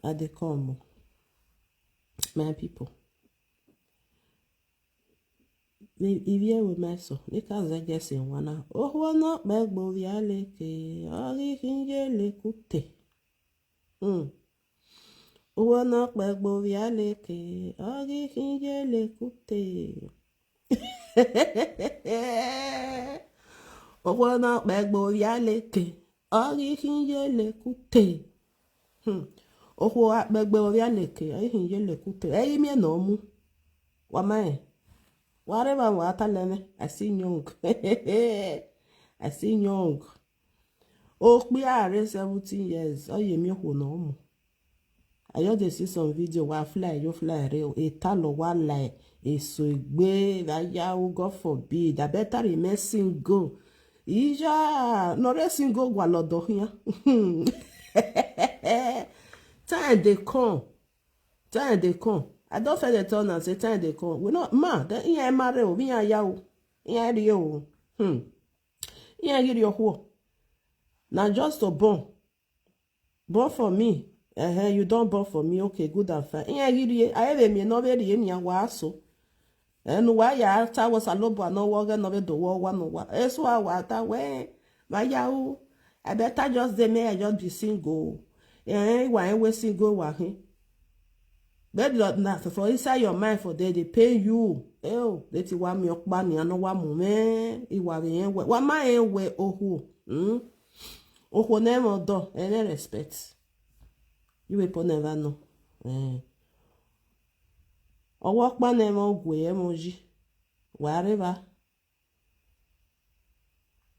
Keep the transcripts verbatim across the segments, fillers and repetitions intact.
I dey come o. My people, ivbi ẹvbo ma eso ne I ka zẹgiẹ sẹ wan na. Okhuo ne ọ kpẹgbe ovbi aleke, ọ ghi khin ye lekute. Hmm. Okhuo ne ọ kpẹgbe ovbi aleke, ọ ghi khin ye lekute. Okhuo ne ọ kpẹgbe ovbi aleke, ọ ghi khin ye lekute. Hmm. Okhuo a kpẹgbe ovbi aleke, ọ ghi khin ye lekute. Ẹ i miẹn ne ọ mu. Wa ma rẹn. Wa rre evba wa ta lẹ mwẹ. I still young. I still young. Okpia rre seventeen years, ọ ye miẹn okhuo ne ọ mu. I just dey see some video, wa fly yo fly rre o. Etalọ wa la eso egbe, vbe a ya ru, God forbid. I better remain single. Iya, ne ọ rre single gualọ ọdọ khian. Time dey come. Time dey come. I don first dey tell una say time dey come. We no, ma, then iran ma rre o, vbe iran ya o. Iran rrie o. Hmm. Iran ghi rrie okhuo. Na just to born. Born for me. Uh-huh, you don born for me. Okay, good and fine. Iran ghi rrie, a i vbe miẹn ne ọ vbe rrie nian, wa so. Ẹ ne uwa ya ta wẹ Osanobua ne ọ wẹ ọghẹ ne ọ vbe do wẹ owa ne uwa. Eso a wa ta wẹ, vbe a ya ru, I better just dey, may I just be single. Ẹn, I wa rẹn wẹ single wa khin. But na for inside your mind for there, dey pain you. Eo, de te wa miẹn ọkpa nian ne ọ wa mu mwẹ, I wa vbe rẹn wẹ, wa ma rẹn wẹ okhuo. Hmm? Okhuo ne ẹmwẹ ọdọ, ẹmwẹ respect. You will put never know. Eh. Ọwa ọkpa ne ẹmwẹ ogue, ẹmwẹ oyi. Wa rre evba.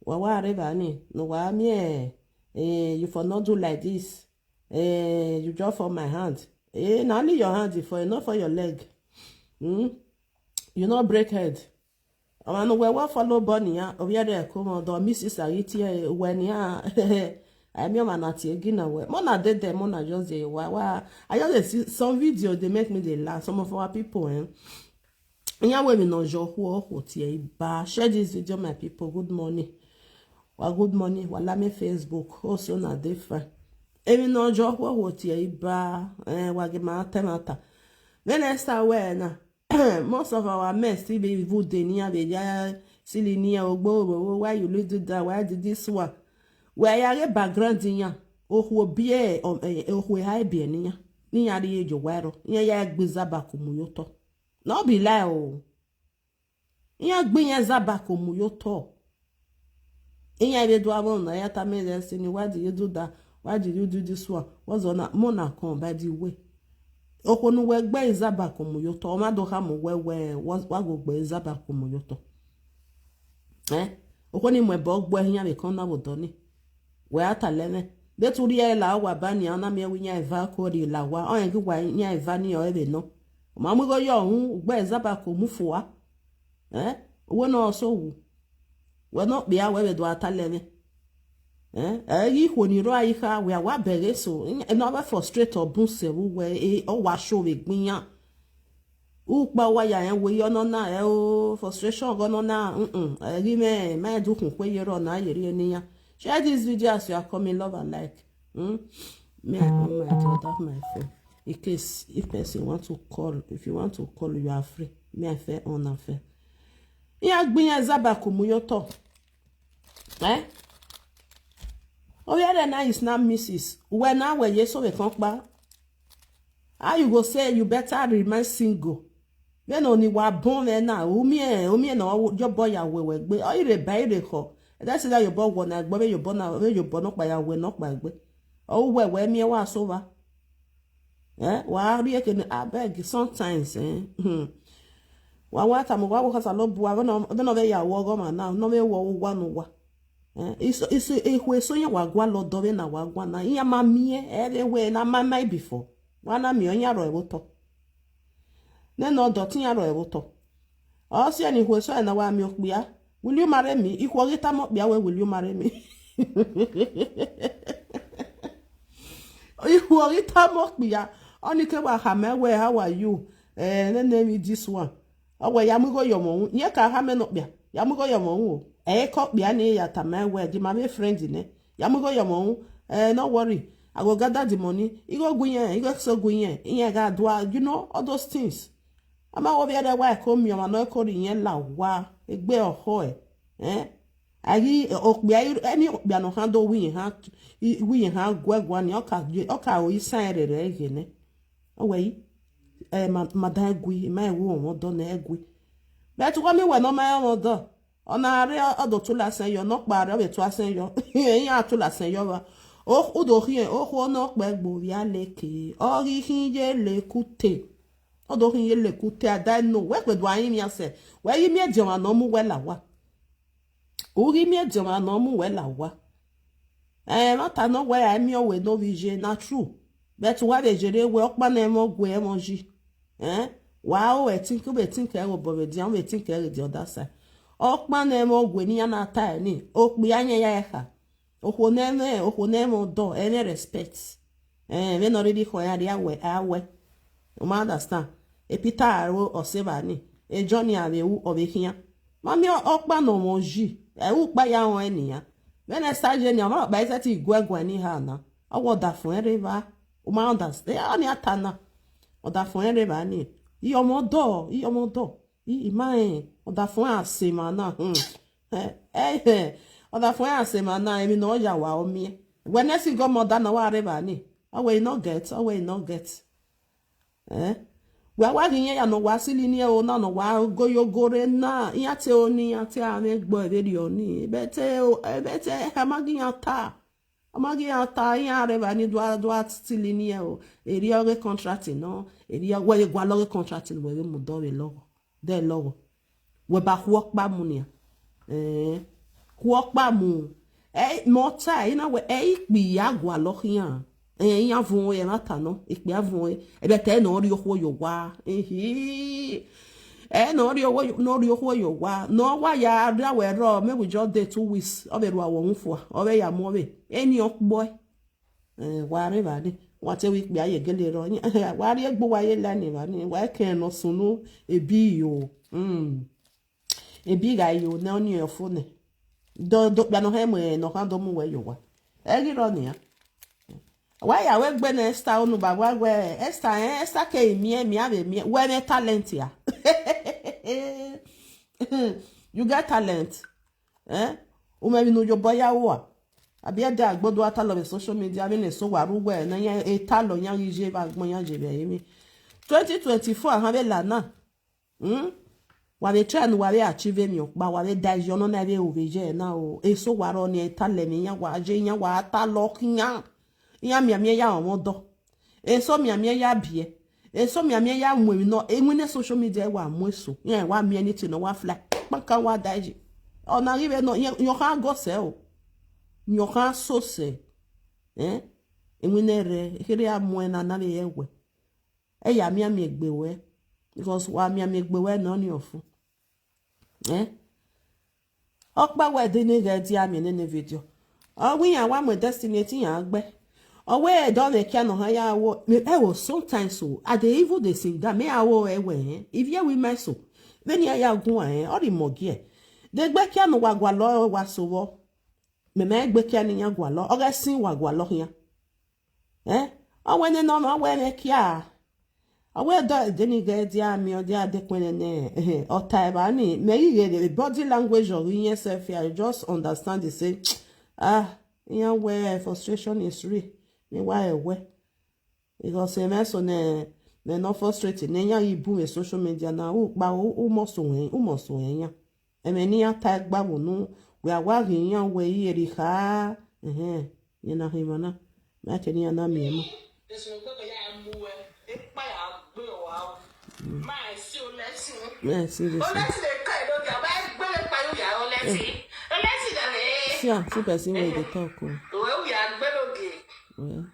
Wa wa rre evba ni, ne uwa miẹn, eh, you for not do like this. Eh, you just fall my hand. Eh, na only your hand e fall, not for your leg. Hmm? You no break head. Ọmwa ne uwẹ wa follow bọ nian, ovbi ẹre ẹko mwẹ ọdọ, missus a ghi tie uwẹ nian. A i miẹn ọmwa na tie gina wẹ. Mona dey there, mona just dey wa, wa. I just dey see some video, dey make me dey laugh. Some of our people, eh? Iran wẹ emwi ne ọ yọ okhuo, okhuo tie iba. Share this video, my people. Good morning. Wa good morning. Wa la me Facebook. Hope say una dey fine. Emwi ne ọ yọ okhuo, okhuo tie iba. Eh, wa ghi ma ta ẹmwata. Vbene Esther wẹ na, most of our men still be even dey nian, vbe ya silly nian, ogbo, ogbo, why you do that, why did this one? Wẹ ya ghe background iran, okhuo biẹ, um, eh, okhuo eha biẹ ne iran, ne iran rhie ye owa ẹrọ, iran ya gbe izabako mu ye otọ. No be lie o. Iran gbe iran izabako mu ye otọ. Iran vbe do avbe ọna ya tama ẹre ẹse ni, why did you do that? Why did you do this one? What's on that? Mona come by the way. Okhuo ne uwẹ gbe izabako mu ye otọ, ọ ma do khama uwẹ wẹ wa, wa ghe gbe izabako mu ye otọ. Eh? Okhuo ni mu ẹbọ gbe iran vbe kan na vbe odọ ni. Wẹ a ta lẹ mwẹ. Vbe te u rhie ẹre la owa ba nian, ọ na miẹn wẹ iran eva ko rhie la owa, ọ rẹn ghi wa iran eva ni ọre vbe nọ. Ọ ma mu igho yọ uhunmwu, u gbe izabako mu fua. Eh? Uwẹ ne ọ so wu. Wẹ ne okpia, wẹ vbe do a ta lẹ mwẹ. Eh? Ẹ ghi ikhuo ni rrọọ a i kha, wẹ a wa bẹghe eso. Ẹ ne ọ vbe frustrate ọ bun sẹ vbe uwẹ, e, ọ wa sho vbe egbe iran. Ukpa wa ya rẹn wẹ, ọ nọ na, ẹ o, frustration ọghọ nọ na, mm, ẹ ghi mwẹ, ma rẹn do khun khuẹ ye rrọọ na, ye rhie ne iran. Share this video as you are coming, love and like. Hmm? Me, I on my, turn off my phone. In case if person want to call, if you want to call, you are free. Me, I fair on and fair. Iran gbe iran izabako mu ye otọ. Eh? Ovbi ẹre na is now missus. Uwẹ na wẹ ye so vbe kan kpa. How you go say you better remain single? Vbene ọni wa bọ mwẹ na, u miẹn, u miẹn ne ọ yobọ ya wẹ wẹ gbe. Ọ i rre ba, i rre khọ. Ẹdẹ sẹ ya yobọ wọ na egbe, vbe yobọ na, vbe yobọ nọkpa ya wẹ nọkpa egbe. Ọ wẹ wẹ miẹn wa so vba. Eh, wa rhie kene, abeg, sometimes, eh, hmm. Wa wa tama, wa wa Osanobua, vbene ọ, vbene ọ vbe ya wọ ọghọmwa na, ne ọ vbe wọ owa ne uwa. Eh, iso, iso, ikhuo eso iran wa gualọ ọdọ vbene a wa guan na, iran ma miẹn, ẹ vbe wẹ na ma ma before. Wa na miẹn, iran rrọọ ẹvbo otọ. Nene ọdọ te iran rrọọ ẹvbo otọ. Ọ siẹ ne ikhuo eso ẹre na wa miẹn okpia. Will you marry me? Ikhuo ghi tama okpia wẹ, will you marry me? Ikhuo ghi tama okpia, ọnii ke wa khama wẹ, how are you? Eh, nene emwi this one. Ọ wẹ ya mu igho ye ọmọ uhunmwu, iran ka khama ne okpia, ya mu igho ye ọmọ uhunmwu o. Ẹ i ke okpia ni ya tama wẹ, de ma vbe friend nẹ, ya mu igho ye ọmọ uhunmwu, eh, no worry. I go gather the money, I go gu irẹn, I go so gu irẹn, irẹn gha dua, you know, all those things. A ma wo vbe ẹre wa ẹko miẹn ọmwa ne ọ ẹko rhie irẹn la owa, egbe ọkhọe, eh? A ghi okpia, ẹni okpia ne ọ khan do wẹ irẹn khan, wẹ irẹn khan guẹ guan ni, ọ ka, ọ ka ro isan rẹrẹ ghe nẹ. Ọ wẹ yi, eh, ma, ma dan ẹgui, I ma rẹn wẹ ọmwa ọdọ ne ẹgui. But uwa miẹn wẹ ne ọ ma rẹn ọmwa ọdọ, ọ na rre ọ do tula asẹn yọ, nọkpa rre ọ vbe tula asẹn yọ, iran tula asẹn yọ vba. U do khian okhuo nọkpa ẹgbe ovbi aleke, ọ ghi khin ye lekute. Ọ do khin ye lekute, a da ẹe no, wẹ kpe do a rinmwian sẹ, wẹ ghi miẹn ediọn ọmwa ne ọ mu wẹ la owa. U ghi miẹn ediọn ọmwa ne ọ mu wẹ la owa. Ẹmwata ne ọ wẹ a i miẹn ọvbehe ne ovbi iye, na true. But uwa vbe yerre wẹ ọkpa ne ẹmwẹ ọgue ẹmwẹ ọyi. Ẹn, wa ro ẹtin ke u vbe think ẹre obọ vbe edian, u vbe think ẹre the other side. Ọkpa ne ẹmwẹ ọgue ne iran na ta ẹre ni, okpia yan ya ẹre kha. Okhuo ne ẹmwẹ, okhuo ne ẹmwẹ ọdọ, ẹmwẹ respect. Ẹn, vbene ọ rhirhi khọn iran rhia wẹ, a wẹ. U ma understand? E Peter aro ọ sẹ evba ni, e John a vbe ru ọ vbe khian. Ma miẹn ọkpa ne ọmwẹ ọyi, ẹ i ru ukpa ya rẹn nian. Vbene Esther ye nian, ọmwa ọkpa i sẹtin guẹguẹ ni ha na. Ọ wẹ ọdafẹn rre evba. U ma understand? Ọni a ta na. Ọdafẹn rre evba ni. Iye ọmọ ọdọ, iye ọmọ ọdọ. I, I ma rẹn, ọdafẹn a sẹ emwa na. Hmm. Eh, eh, eh. Ọdafẹn a sẹ emwa na, emwi ne ọ ya wa ọ miẹn. Wẹ ne single mother na wa rre evba ni. Ọ wẹ I no get, ọ wẹ I no get. Eh? Wẹ a wa ghi yan ya ne ọ wa sili ni ẹro na, ne ọ wa goyogo rre na, iran te ro ni, iran te a mwẹ gbe vberriọ ni. But, eh, o, eh, but, eh, a ma ghi yan ta. A ma ghi yan ta, iran rre evba ni do a, do a sili ni ẹro. Erriọ ọghe contract nọ, erriọ wẹ vbe gualọ ọghe contract ne wẹ vbe mu dọ vbe lọghọ. Dẹ lọghọ. Wẹ ba khu ọkpa mu nian. Eh, khu ọkpa mu. Ẹ, mẹ ọ ta, I na wẹ, ẹ i kpia gualọ khian. Ẹ, iran vuọn ẹmwata nọ, ikpia vuọn, ẹ, but ẹ nọ rhie okhuo ye owa. Ehi. Ẹ nọ rhie okhuo, nọ rhie okhuo ye owa. Ne ọ wa ya ra wẹ rrọọ, maybe just dey two weeks, ọ vbe rua wẹ ọmwa fua, ọ vbe ya mu ọvbe. Eni ọkpọe. Eh, wa rre evba ni, wa te wẹ ikpia ye gele rrọọ. Wa rrie egbe uwa ye line evba ni, wa i kẹn ne ọ sunu ebi yo. Mm. Ebi gha yo, ne ọni ọfo nẹ. Do, do kpia ne ọ hẹ mu ne ọ khan do mu wẹ ye owa. Ẹ ghi rrọọ nian. Wa ya wẹ gbe ne Esther unu ba wa wẹ, Esther, eh, Esther ke miẹn, miẹn vbe miẹn, wẹ mwẹ talent ya. You get talent. Eh? U mwẹ emwi ne u ye obọ ya rua. Abi ẹdẹ agbọn do a talọ vbe social media, vbene eso wa rre uwẹ na, iran e talọ, iran ghi ye vbe agbọn, iran ye vbe ẹrinmwi. Twenty twenty-four ahan vbe la na. Hmm? Wa vbe try ne uwa vbe achieve emwi ọkpa, wa vbe da ye ọnọna vbe ru vbe ye na o. Eso wa rrọọ ni, e talọ emwi, iran wa ye, iran wa talọ khian. Iran mianmian ya rọnmwẹ ọdọ. Eso mianmian ya biẹ. Eso mianmian ya mu emwi nọ, iwinna social media wa mu eso. Iran wa miẹn anything nọ wa fly. Kpankan wa da yi. Ọna ghi vbe nọ, iran, iran khan gọ sẹ o. Iran khan so sẹ. Eh? Iwinna rẹ, kherhe a mu ẹre na, na vbe rẹ wẹ. Ẹ ya mianmian egbe ruẹ. Because wa mianmian egbe ruẹ nọ ni ọfu. Eh? Ọkpa wẹ de ne ghẹ dia miẹn nene video. Ọ wẹ iran wa mu Destiny te iran gbe. Ọ wẹ ẹdọ mwẹ kia nọ ha ya wo, ẹ wo sometimes o, I dey even dey sing down, me a wo ẹwẹ hẹn, ivie wi ma eso. Vbene iran ya guan hẹn, ọ rhie imọ gie. De egbe kia ne uwa gualọ wa so vbọ. Mẹ ma egbe kia ne iran gualọ, ọ ghẹ sin uwa gualọ khian. Eh? Ọ wẹ nene ọmwa wẹ mwẹ kia. Ọ wẹ dọ ẹdẹ ni ghẹ dia miẹn, ọ dia dekun nene, eh, ọ ta evba ni, mẹ ghi ghe body language of iran self, I just understand the say, ah, iran wẹ frustration is real, ne wa rẹ wẹ. Because emwa eso ne, ne nọ frustrate, ne iran ghi bun vbe social media na, u kpa, u, u must wẹ, u must wẹ iran. Ẹmwẹ ne iran ta gba vbe unu, wẹ a wa ghe iran wẹ i eri kha, ẹhẹn, iran na khin emwa na, ma kẹ ne iran na miẹn ma. Yeah, see person wey dey talk o. Well.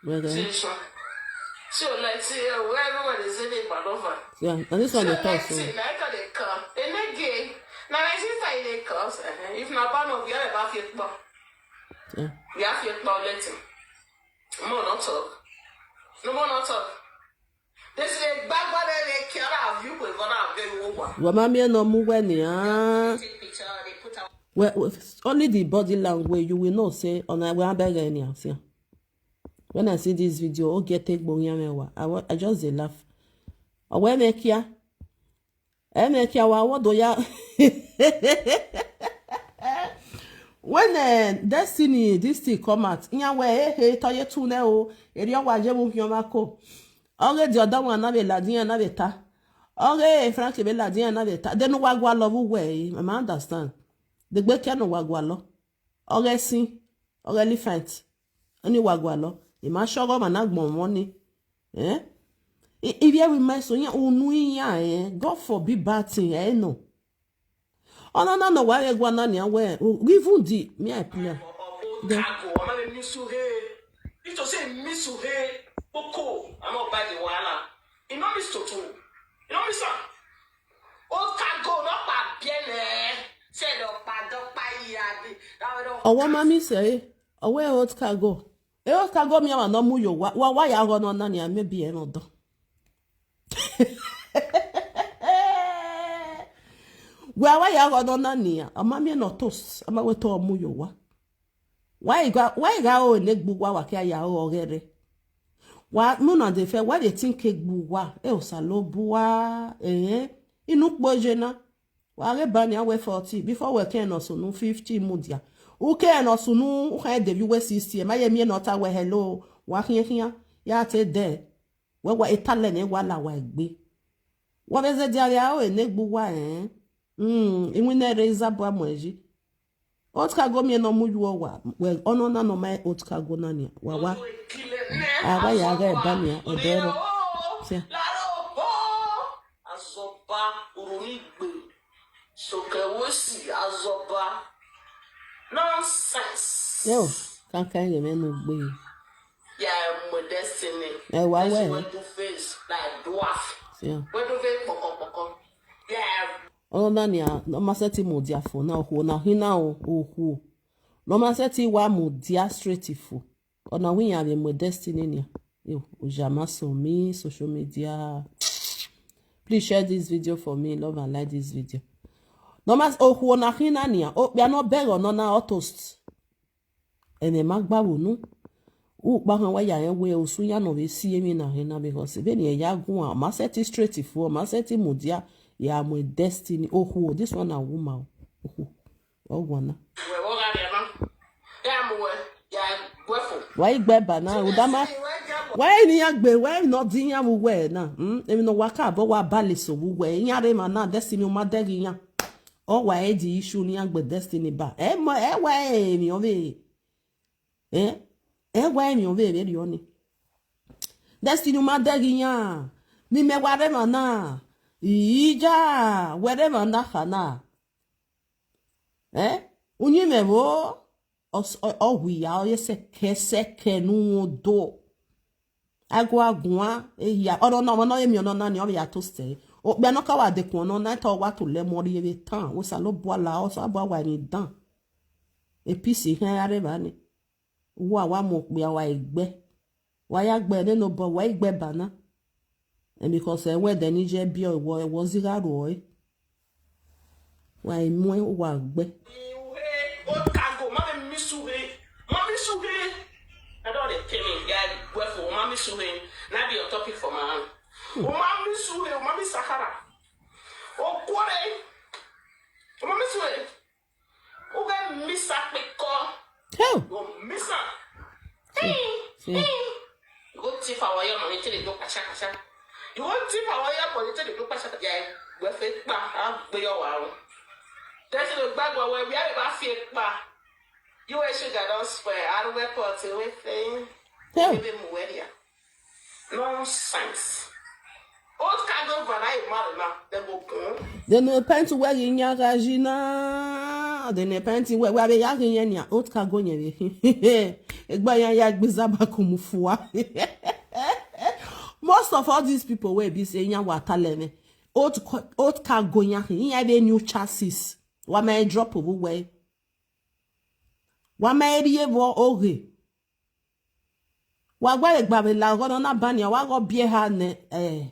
Well, then. Yeah, and this one dey talk so. If na ban of, you have a few people. Yeah. You have few people, let him. More not talk. This is a bad one, they care of you, we gonna have very over. Wa ma miẹn ne ọ mu wẹ nian. Take picture, they put out. Well, only the body language, you will know say, ọna wẹ a bẹghe nian sian. When I see this video, o get take gbo yan mẹ wa. I, wa- I just dey laugh. Ọwẹ mẹ kia. Ẹ mẹ kia wa wọ do ya. When uh, Destiny, this thing come out, iyan wẹ ehe tọ ye tu nẹ o, eri ọ wa ye mu hiọn ma ko. Ọ ghe di ọdọ wan na vbe ladian na vbe ta. Ọ ghe Frank vbe ladian na vbe ta. Then wa gua love wẹ, I ma understand. Degbe kia nọ wa gualọ. Ọ ghe sin, ọ ghe elephant. Ọni wa gualọ. I ma shọghe ọmwa na gbọn mwẹ ni. Eh? I- Ivbi ẹvbo ima eso yan unu iyan, eh? God forbid bad thing, eh, no. Ọna na nọ wa vbe gua na nian wẹ, even the me I play. Then Cargo, ọmọ mi miss you, hey. If to say miss you, hey, Boko, I'm not by the wahala. You know miss Toto. You know miss am. Old Cargo, not by Biene. Say the Padokpa Yabi. Ọwọ ma miss ẹ, ọwọ Old Cargo. Old Cargo miẹn ọmwa ne ọ mu yo wa, wa, wa ya ghe ọnọna nian, maybe ẹ nọ dọ. Wẹ a wa ya ghe ọnọna nian, ọ ma miẹn ne ọ toast, ọ ma wẹ te ọ mu yo wa. Wa i gha, wa i gha ro ne egbe uwa, wa kia ya ro ọghẹrẹ. Wa mu na de fẹ, wa vbe think egbe uwa, e Osanobua, eh, inu ukpo ye na. Wa ghe ba nian wẹ forty, before wẹ kẹrẹn ne ọ sunu fifty mudia. U kẹrẹn ne ọ sunu, u khẹ de vbe uwẹ sixty, ẹ ma ye miẹn ne ọ ta wẹ hello, wa khian khian, ya te dẹ. Wẹ wa etalẹ ne wa la wa egbe. Wa vbe zẹ dia vbe aro ne egbe uwa, eh. Mm, iwinna rre izabu amuẹn yi. Old Cargo miẹn ne ọ mu yuọ wa, wẹ ọnọna ne ọ ma Old Cargo na nian, wa wa. A wa ya ghe ba nian, ọdọ ẹrọ. Sia. Azọba, Urunigbe, Sokẹwosi, Azọba. Nonsense. Yo, kankan ye mẹ nu gbe. Yeah, my destiny. Ẹ wa wẹ. Where do face like dwarf. Sia. Where do face pọkọpọkọ. Yeah. Ọnọna nian, ọ ma sẹtin mudia fo na, okhuo na khin na o, okhuo. Ne ọ ma sẹtin wa mudia straight fo. Ọna wẹ iran vbe mu Destiny nian. Yo, Ojama so me, social media. Please share this video for me, love and like this video. Ne ọ ma, okhuo na khin na nian, okpia ne ọ bẹghe ọnọna ọ toast. Ẹmwẹ ma gba vbe unu. Ukpa khan wa ya rẹn wẹ osu iran nọ vbe si emwi na khin na, because vbene irẹn ya guan, ọ ma sẹtin straight fo, ọ ma sẹtin mudia, ya mu Destiny. Okhuo, this one na woman o. Okhuo. Ọ guan na. Wẹ vbe ọ gha rhie na, ya mu wẹ, ya gbe fo. Wa i gbe ba na, udama. Wa i ne iran gbe, wa i ne ọ di iran vbe uwẹ na. Mm, emwi ne wa ka bọ wa bale so vbe uwẹ. Iran rre emwa na, Destiny, u ma dẹghe iran. Ọ wa e di issue ne iran gbe Destiny ba. Ẹ mọ, ẹ wa emwi ọ vbe. Eh? Ẹ wa emwi ọ vbe vberriọ ni. Destiny, u ma dẹghe iran. Ne imẹ wa rre emwa na. Ija, wẹ rre emwa na kha na. Eh? Uyinmwẹ vbo? Ọ s-, ọ, ọ wu iya, ọ ye sẹkẹ, sẹkẹ ne u do. Agu aguan, eya, ọnọna, ọmọ ne ọ ye miẹn ọnọna ni, ọ vbe ya toast ẹre. Okpia ne ọ ka wa dekun ọnọna, te ọ wa to lẹ mu ọ rrie vbe tan, wẹ Osanobua la, Osanobua wa emwi dan. E peace khan ya rre evba ni. Uwa wa mu okpia, wa i gbe. Wa ya gbe nene obọ, wa i gbe ba na. And because ẹwẹn ẹdẹ ni ye biẹ, ẹwọ, ẹwọ zigha ruẹ ọre. Wa i muẹn, wa gbe. Old Cargo, ma vbe miss you, eh. Ma miss you, eh. I don't dey pay me. Yeah, well for ma miss you, eh. Na be your topic for my hand. Ma miss you, eh. Ma miss Sahara. Okwore. Ma miss you, eh. U ghe miss akpekọ. Hell. You go miss am. See, see. You go thief our young money till they do kasha kasha. You go thief our young money till they do kasha kasha. Yeah, we fit pa. I be your wow. That's the bag where we are about fear pa. You and sugar don't swear. I don't wear party with thing. Hell. Even more here. Nonsense. Old Cargo van I marry now. They go boom. They no repent where you nyaga jina. They no repent where, where they yagi yenya. Old Cargo nye. Egba ya ya gbiza bakumu fua. Most of all these people wey be say yan wa taleme. Old, Old Cargo yan. He have a new chassis. Wa ma drop ovu we. Wa ma eri evo oghe. Wa gba egba vbe la ọghọ nọ na bani, wa gho biẹ ha nẹ, eh,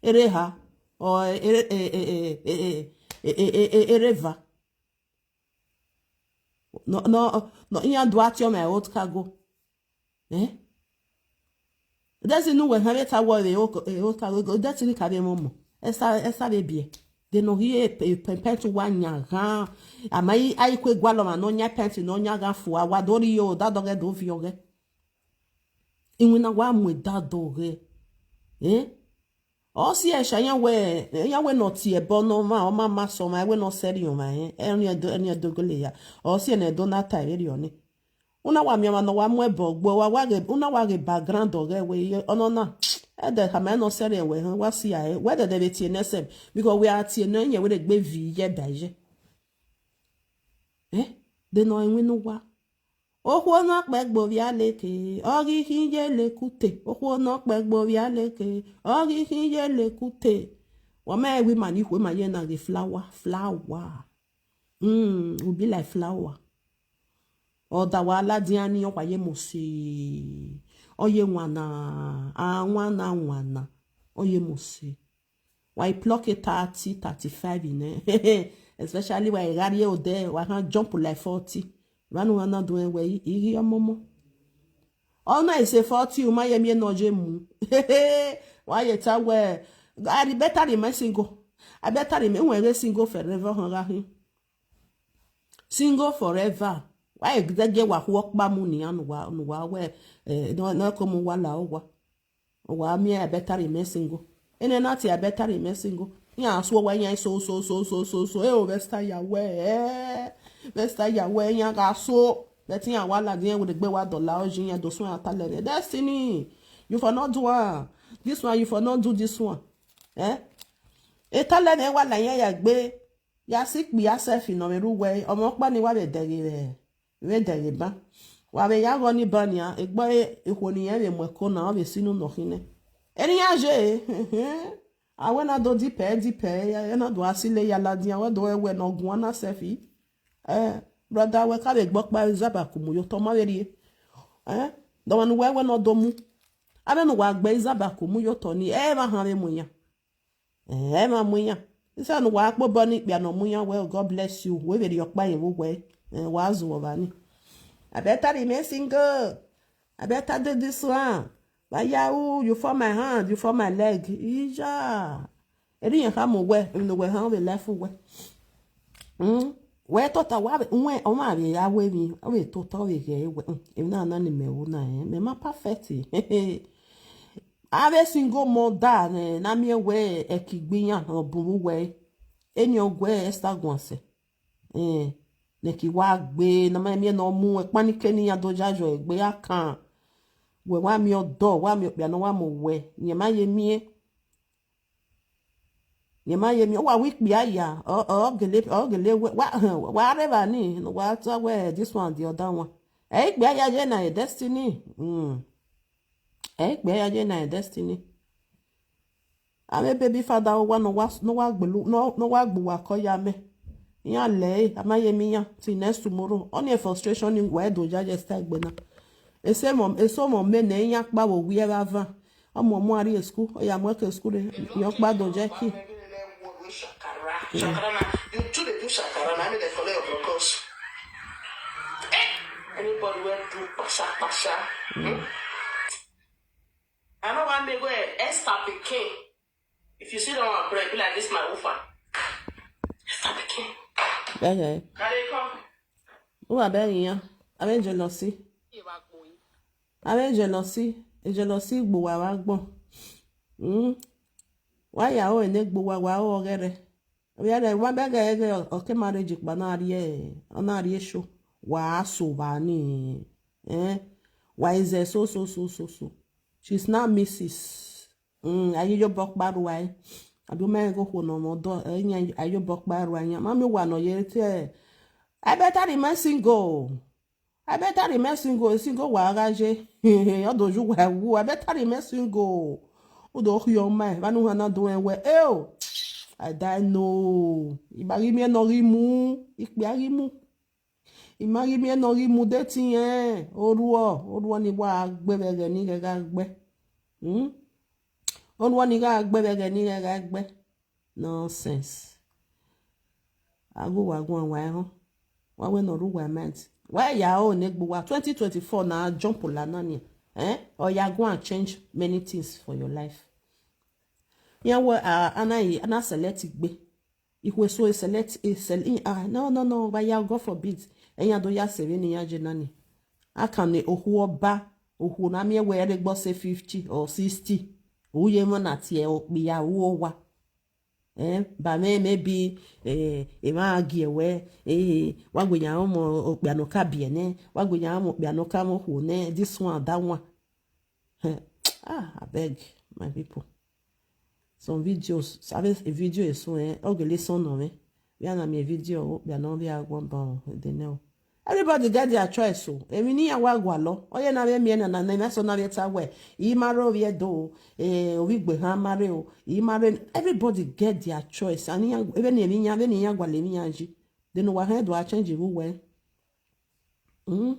ere ha, or ere, eh, eh, eh, eh, eh, eh, eh, eh, eh, ere va. Nọ, nọ, nọ, iran do a tie ọmwa e old cargo. Eh? Destiny, ne uwẹ họn vbe ta wọ vbe old cargo, Destiny ka vbe mwẹ ọmọ. Esa, esa vbe biẹ. De ne ọ ghi e pe-, pe-, pant wa yan ghan. A ma i, a i kue gualọ ọmwa ne ọ yan pant ne ọ yan gha fua, wa do rhie odadọghẹ do viọ ghẹ. Iwinna wa mu edadọghẹ. Eh? Ọ si ẹsha, iran wẹ, iran wẹ ne ọ tie ẹbọ ne ọmwa, ọ ma ma sẹ ọmwa, wẹ ne ọ sẹrriọ ọmwa, eh, ẹni ẹdo, ẹni ẹdo gele ya. Ọ si ẹnẹ ẹdo na ta vberriọ ni. Una wa miẹn ọmwa ne ọ wa mu ẹbọ gbe, wa, wa ghe, una wa ghe background ọghẹ wẹ, iye, ọnọna, ẹdẹ khama ne ọ sẹrriọ wẹ họn, wa si a, wẹ dẹdẹ vbe tie nẹ sẹ, because wẹ a tie nẹ, iran wẹ rhe gbe vi ye ẹba ye. Eh? De ne ọ iwinna uwa. Okhuo ne ọ kpẹgbe ovbi aleke, ọ ghi khin ye lekute. Okhuo ne ọ kpẹgbe ovbi aleke, ọ ghi khin ye lekute. Wa ma wẹ ima ni khuema ye na ghe flower, flower. Mm, we be like flower. Ọ da wa ladian ni, ọ wa ye mose. Ọ ye wana, a wana wana. Ọ ye mose. Wa i pluck thirty, thirty-five nẹ. Especially wa i gha rrie odẹ, wa khan jump like forty. Vbene u na do rẹn wẹ, I ghi ọmọmọ. Ọ na i sẹ forty, u ma ye miẹn ne ọ ye mu. Wa ye ta wẹ, I better remain single. I better remain, wẹ ghe single forever họn gha khin. Single forever. Wa i zẹgiẹ wa khu ọkpa mu nian ne uwa, ne uwa wẹ, eh, ne, ne ọ ke mu uwa la owa. Wa miẹn I better remain single. Enẹ na tie I better remain single. Iran suo wa iran so, so, so, so, so, so. Eh, o, Vesta ya wẹ, eh. Vesta ya wẹ, iran gha so. But iran wa ladian wẹ egbe wa dọla, ọ ye iran do suẹn atalẹ nẹ. Destiny, you for not do am. This one, you for not do this one. Eh? Etalẹ nẹ wa la iran ya egbe. Ya si ikpia self nọ vbe rre uwẹ, ọmọ ọkpa ni wa vbe dẹghe vbe, vbe dẹghe ban. Wa vbe ya ghọ ni ban nian, egbe ọre ikhuo ne irẹn vbe mu ẹko na, ọ vbe si unu nọ khin nẹ. Eni iran ye, a wẹ na do dipẹ, dipẹ, ya na do a silo ya ladian, wẹ do wẹ ne ọ guan na self. Eh, brother, wẹ ka vbe gbe ọkpa izaba ku mu ye otọ, ọ ma vbe rrie. Eh, de ọmwa ne uwẹ wẹ ne ọ do mu. Avbe ne uwa gbe izaba ku mu ye otọ ni, ẹ i vba han vbe mu iran. Eh, ẹ i vba mu iran. Isẹ ne uwa kpe obọ ne ikpia ne ọ mu iran wẹ, "Oh, God bless you." Wẹ vbe rhie ọkpa ye vbe uwẹ, eh, wa zẹ ọmwa ni. I better remain single. I better do this one. Vba ya ru, you fall my hand, you fall my leg. Iya. Erriọ iran khama uwẹ, emwi ne uwẹ họn vbe life uwẹ. Mm. Wẹ tota, wa vbe, wẹ, ọmwa vbe ya ru emwi, ọ vbe tota, ọ vbe ghẹ wẹ, mm, emwi na na ni mẹ ru na, eh, mẹ ma perfect. Avbe single mother nẹ, na miẹn wẹ ẹki gbe iran ọ bun vbe uwẹ, eni ọ guẹ Esther guan sẹ. Eh, ne ẹki wa gbe, ne a ma miẹn ne ọ mu ẹkpan ni ke ne iran do ya yọ egbe ya kan. Wẹ wa miẹn ọdọ, wa miẹn okpia ne ọ wa mu wẹ, rẹn ma ye miẹn. Rẹn ma ye miẹn, wa wi ikpia ya, ọ, ọ gele, ọ gele wẹ, wa, wa rre evba ni, ne wa ta wẹ this one, the other one. Ẹ i ikpia ya ye na, e Destiny. Mm. Ẹ i ikpia ya ye na, e Destiny. Avbe baby father uwa ne ọ wa, ne ọ wa gbelu, ne ọ, ne ọ wa gbe uwa kọ ya mẹ. Iran lẹ ẹre, a ma ye miẹn iran till next tomorrow. Ọni frustration ni wa do ya ye style egbe na. Ese mọ, eso mọ mẹ nẹ iran kpa vbe owiẹ vbe avan. Ọmọ mu a rrie school, ọ ya mu ẹko school rre, iran ọkpa do ye ẹki. Shakara, shakara na. You too dey do shakara na, make dem collect your blockers. Anybody wey do kpasha kpasha, hmm? I no wan make wey Esther pikin. If you see that one, pray, be like this, my woofer. Esther pikin. Yeah, yeah. Carry come. Who are bearing ya? Avbe jealousy. Avbe jealousy. Jealousy gbe uwa vbe agbọn. Mm. Wa ya ro ene gbe uwa, wa ro ọghẹrẹ. Ọ vbe rẹ wa bẹghe ẹghẹ ọ ke marriage kpa na rrie, ọ na rrie show. Wa so vba ni, eh? Wa i zẹ so, so, so, so, so. She's now missus. Mm, a ye iyobọ ọkpa rua ẹre. A do ma rẹn ghe okhuo ne ọ mwẹ ọdọ, ẹ, iran a ye iyobọ ọkpa rua iran. Ma miẹn owa ne ọ ye te, I better remain single. I better remain single, single wa gha ye. Ọ do ye uwa wu, I better remain single. U do khian ọmaẹn, vbene u hana do rẹn wẹ, eo, I die no. I ma ghi miẹn ne ọ ghi mu, ikpia ghi mu. I ma ghi miẹn ne ọ ghi mu de te irẹn, oruọ, oruọ ni wa gbe vbe ẹghẹ ne I ghẹ gha gbe. Hmm? Oruọ ni gha gbe vbe ẹghẹ ne I ghẹ gha gbe. Nonsense. A gu uwa guan wa ẹhọn. Wa wẹ ne ọ rre uwa mind. Wa ya o ne egbe uwa twenty twenty-four na jump la na nia. Eh? Or ya go and change many things for your life. Iran wẹ a, a na, a na select igbe. Ikhuo eso e select, e sel-, i, ah, no, no, no, wa ya, God forbid. Iran do ya sẹ vbene iran ye na ni. A kan ne okhuo ọba, okhuo na miẹn wẹ ẹre gbe ọse fifty or sixty. U ye emọ na tie okpia ru owa. Eh, ba mwẹ maybe, eh, emwa gie wẹ, eh, wa gbe yan ọmọ okpia ne ọ ka biẹ nẹ, wa gbe yan ọmọ okpia ne ọ ka mwẹ okhuo nẹ, this one, that one. Eh, ah, abeg, my people. Some videos, sabe video eso, eh, ọ gele sọn nọ mwẹ. Vbe a na miẹn video okpia ne ọ vbe a guan ba de nẹ o. Everybody get their choice o. Emwi ne iran wa gualọ, ọ ye na vbe miẹn na, na, na, na, so na vbe ta wẹ, I ma rre ovbi Ẹdo o, eh, ovbi Igbehan ma rre o, I ma rre, everybody get their choice. And iran, vbene emwi iran, vbene iran gualọ emwi iran yi. Then wa hẹn do a change vbe uwẹ. Hmm?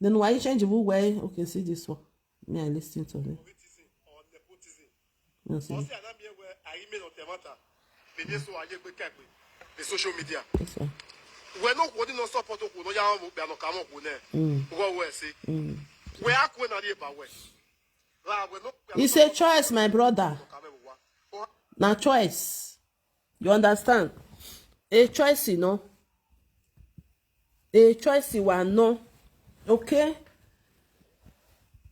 Then wa i change vbe uwẹ. Okay, see this one. Me, I listen to them. Favoritism or nepotism. No, see. Ọ sẹ a na miẹn wẹ a i miẹn ne ọ ta ẹmwata vbe ne eso a ye egbe ka egbe vbe social media. Yes, sir. Wẹ ne okhuo ni nọ support okhuo ne ọ ya mwẹ okpia ne ọ ka mwẹ okhuo nẹ, Mm. Ughọ wẹ ẹse. Mm. Wẹ a kue na rhie ba wẹ. Ra wẹ ne okpia It's a choice, my brother. Ne ọ ka mwẹ vbe owa. Na choice. You understand? A choice, you know. A choice wa nọ. Okay?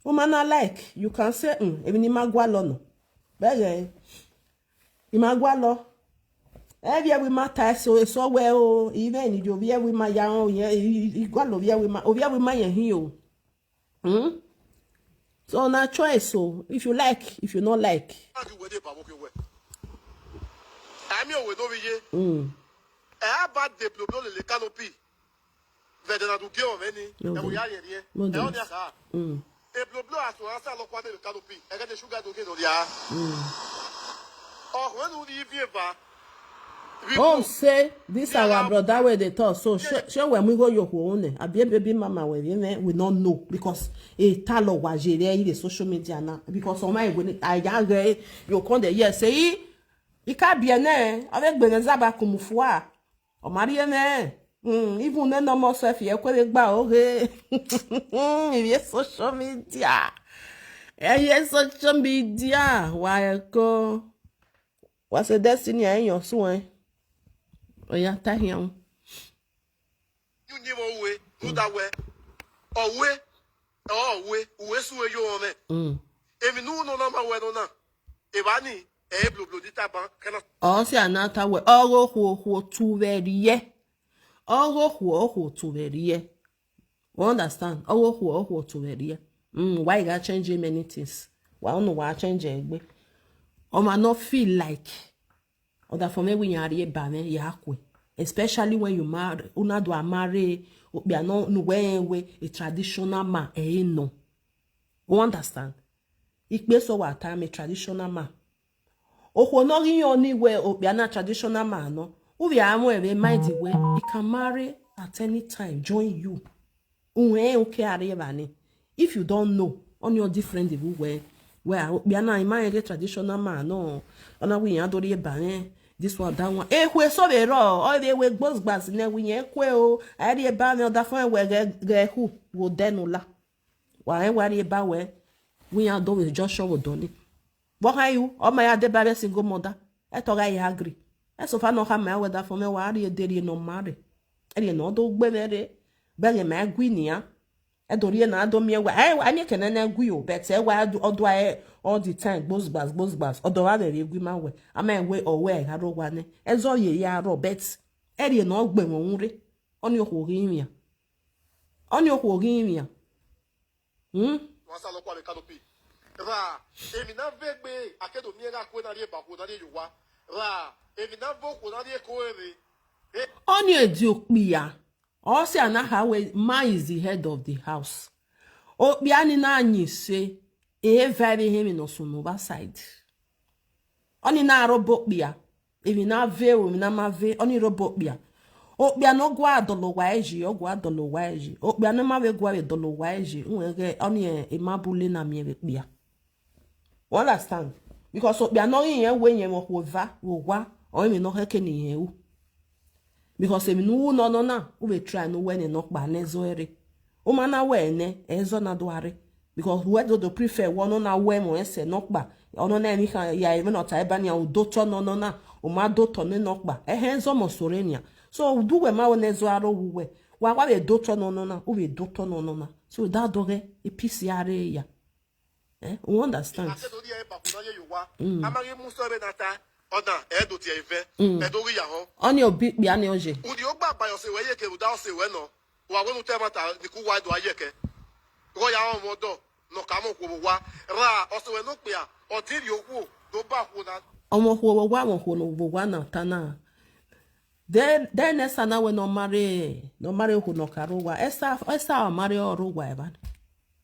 Woman I like, you can say, mm, emwi ne I ma gualọ nọ. Bẹghe, I ma gualọ. Ẹ vbe ẹvbo ima ta eso, eso wẹ o, I vbe ni yo vbe ẹvbo ima ya rẹn o, yẹn, I, I, I gualọ vbe ẹvbo ima, o vbe ẹvbo ima yẹn hin o. Hmm? So na choice o, if you like, if you not like. A ghi wẹ de ba vbe okhiẹ wẹ. A miẹn owe ne ovbi ye. Mm. Ẹ a ba de bloblo lele canopy. Vbe ẹdẹ na do gie ọmwẹ ni, No, ẹ wo don't. ya rhiẹnrhiẹn. No, Ẹ don't. ọnii a kha. Mm. Ebloblo a suẹn a sa lọ kua de vbe canopy. Ẹghẹ ne sugar do gie ne ọ rhia. Mm. Ọ khẹ ne u rhie ivbi eva. Vbe Oh, ibo. say this Vbe our ara brother where they talk. So Yeah, show, yeah. show when we go your home. I be a baby mama where you may we not know because a talo wa jere in the social media now. Because on my when I young girl, you come there, yes, say he can't be a name. I will be a zaba kumufua. Ọ ma rhie mwẹ. Hmm, even ne nọ mọ self ye kue vbe gba oghe. Ivie social media. Ẹ ye social media wa ẹko. Wa sẹ Destiny a yan suẹn. Ọ ya ta hian. Yu ni mo we, nu da wẹ. Ọ we, ọ we, uwe su yo mwẹ. Mm. Emwi ne u nọ na ma wẹ nọ na. Evba ni, ẹ bloblo ni ta ban, kẹ na. Ọ si a na ta wẹ, ọ ghe okhuo okhuo tu vbe rriẹ. Ọ ghe okhuo okhuo tu vbe rriẹ. You understand? Ọ ghe okhuo okhuo tu vbe rriẹ. Mm, why you gonna change many things? Why unu wa change egbe? Ọ ma no feel like Ọdafẹn mwẹ wẹ iran rhie ba mwẹ ya kue, especially when you marry, una do a marry, okpia nọ ne uwẹ rẹn wẹ a traditional man ẹ i nọ. You understand? Ikpe sẹ wa ta mwẹ traditional man. Okhuo ne ọ ghi yan ọnii wẹ okpia na traditional man nọ, u vbe a mu ẹmwẹ mind wẹ he can marry at any time, join you. Uhẹn, u ke a rhie evba ni. If you don't know, ọnii ọ different vbe uwẹ. Wẹ a, okpia na, I ma rẹn ghe traditional man nọ, ọ na wẹ iran do rhie ba mwẹ, this one, that one. Ekhue eso vbe rrọọ, ọ vbe wẹ gbosgbas nẹ wẹ iran kue o, a rhie ba mwẹ, ọdafẹn wẹ ghẹ, ghẹ khu, vbe odẹ ne u la. Wa rẹn wa rhie ba wẹ, wẹ iran do vbe Joshua vbe odọ ni. Vbe ọ khan ru, ọ ma ya deba avbe single mother, ẹtọ gha ya agree. Ẹsofa ne ọ khama wẹ ọdafẹn mwẹ wa rhie de rhie ne ọ ma rre. Ẹrriẹ ne ọ do gbe mwẹ rre, bẹghe ma gu nian. Ẹ do rhie ne a do miẹn wẹ, ẹ, a miẹn kẹ nẹ ne gu o, but ẹ wa ọ do a all the time, gbosgbas, gbosgbas. Ọ do vbe avbe rhie gu ima wẹ, a ma wẹ ọ wẹ gha rre owa nẹ. Ẹ zọ ye ya rrọọ, but ẹrriẹ ne ọ gbe mwẹ uhunmwu rre. Ọnii okhuo ghi rinmwian. Ọnii okhuo ghi rinmwian. Hmm? Wa sa lọ kua vbe canopy. Ra, emwi na vbe egbe, a ke do miẹn gha kue na rhie ba okhuo na rhie ye owa. Ra, emwi na vbe okhuo na rhie ko rre. Ọnii edi okpia. Ọ si a na kha wẹ, man is the head of the house. Okpia ni na yin ise, e va vbe hẹn emwi ne ọ sunu vbe side. Ọnii na rre obọ okpia, emwi na ve o, emwi na ma ve, ọnii rre obọ okpia. Okpia ne ọ gua dọlọ owa ẹre yi, ọ gua dọlọ owa ẹre yi. Okpia ne ọ ma vbe gua vbe dọlọ owa ẹre yi, uwẹ ghẹ, ọnii e ma bu le na miẹn vbe okpia. You understand? Because okpia ne ọ ghi rẹn wẹ irẹn mwẹ okhuo eva vbe owa, ọre emwi ne ọ khẹke ne irẹn ru. Because emwi ne u ru nọ nọ na, u vbe try ne u wẹ ne nọkpa ne ẹzọ ẹre. U ma na wẹ nẹ, ẹzọ na do a rre. Because wẹ do do prefer wẹ ọnọ na wẹ ẹmwẹ ẹsẹ nọkpa, ọnọ na emwi khan ya emwi ne ọ ta eba nian, u do otọ nọ nọ na, u ma do otọ ne nọkpa. Ẹhẹn, ẹzọ must sẹ ọre nian. So, do wẹ ma wẹ ne ẹzọ aro wu wẹ, wa wa vbe do otọ nọ nọ na, u vbe do otọ nọ nọ na. So, da dọghẹ, e peace ya rre ya. Eh, u understand? Ase do rhie ẹre ba fo na ye ye owa. Mm. A ma ghi mu sẹ vbe na ta, ọna, ẹ do tie ivẹ, Mm. ẹ do ghi ya họ. Ọnii obi ikpia ni ọ ye. Uni ogba ba ọse wẹ ye ke rhunmwuda ọse wẹ nọ. Wa wẹ ne u ta ẹmwata ni ku wa do a ye kẹ. Ghe ọ ya rọnmwẹ ọdọ, ne ọ ka mwẹ okhuo vbe owa. Ra ọse wẹ ne okpia, ọ din rhie okhuo, do ba okhuo na. Ọ mwẹ okhuo vbe owa, mwẹ okhuo vbe owa na ta na. De, de ne ẹsa na wẹ ne ọ ma rre, ne ọ ma rre okhuo ne ọ ka rre owa. Ẹsa, ẹsa ọ ma rre ọ rre owa evba.